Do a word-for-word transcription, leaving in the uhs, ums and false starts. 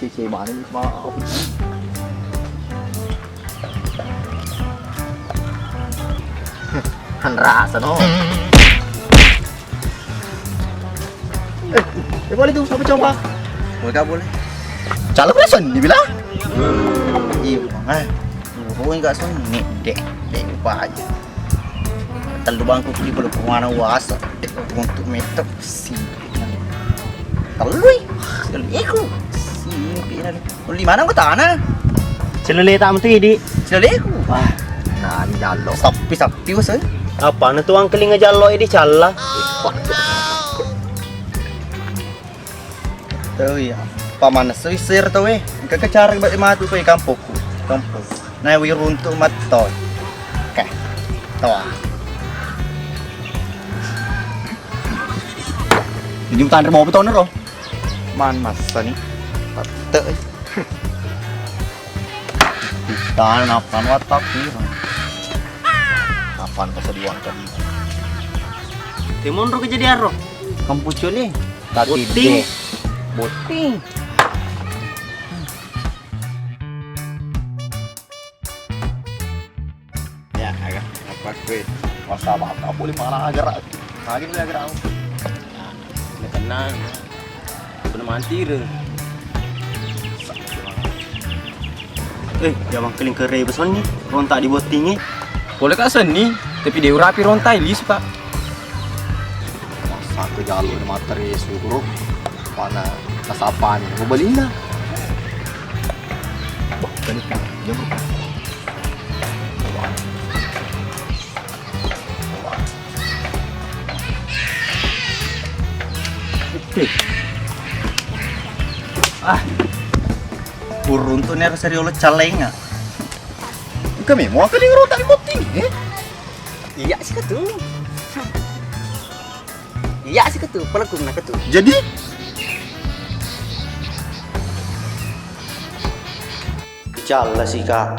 Sisi mana ni, maaf. Kan rasa no. Eh, eh, boleh tuh, apa coba? Boleh gak boleh? Calon rasa ni bila? Iya, Bang. Eh, boleh gak sonni? Dek, dek, lupa aja. Tellu bangku di belum kemana wasa. Dek, untuk metok sih. Tellui. Tellui iku. Simpi na. Lima na ko tanah. Celele tak metu idi. Celeleku. Wah, nah, ini jallo. Sappi-sappi, Bos, eh. Apa na tuang kelinga jallo idi calla? Tuh iya. Pamanna sisir tuh, eh. Engka kecar ba matu ko kampokku. Kampok. Nah, wiruntu matto. Oke. Toa. Ini utang mau beton ro. Man massa ni. Tette. Tanah apa nu tapi. Kapan kesedihan tadi? Timun ro kejadian ro. Kampuculi. Tadi Botting. Deh. Botting. Ya, aga. Apa kue? Masa apa boleh mana agar lagi nih agar aku. Udah tenang. Bener mantir. Eh, ya mangkeling kere besonni. Rontak di bottingi. Boleh kak seni, tapi dia urapi rontai lisu kak. Masa ke jalur materi suro. Mana nasapani? Mau beli nggak? Wah, tadi kan dia bukan. Ah. Uruntu ni rasa riolo calenga. Kami mau ke di rota di botting, eh? Iya sih ketu. Iya sih ketu, pelaku nak ketu. Jadi? Calla sika.